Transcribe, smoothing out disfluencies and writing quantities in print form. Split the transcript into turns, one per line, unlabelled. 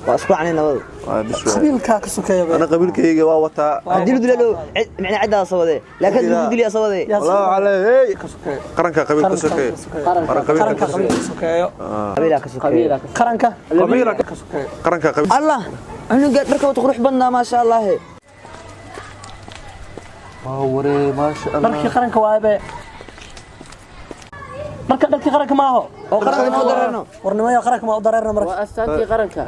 Waa isku raacnay nabada.
Waa bis waay.
Qabiilkaa ka sokeeya
Ana qabiilkayga waa wataa.
Haddii lu dilalo, micnaa ciddaa sawadee, laakiin lagu diliya sawadee.
Yaa
Wallah waxaa leeyahay, hey,
ka sokeeyo.
Qaranka qabiil ka sokeeyo. Qaran qabiil
Qaranka
ka sokeeyo.
qabiilka sokeeyo.
Qabiilaa ka sokeeyo.
Qaranka
Qabiila
ka sokeeyo.
Qaranka qabiil.
Allah, cunuga dharka wata qurux badnaa, maasha Allah.
Waa waree, maasha Allah.
Dharkii qaranka waaye be. Dharka, dharkii qaranka maaho.
Oo qaranka ma dareerno.
Warnimaya, qaranka ma u dareerna marka?
Waa astaantii qaranka.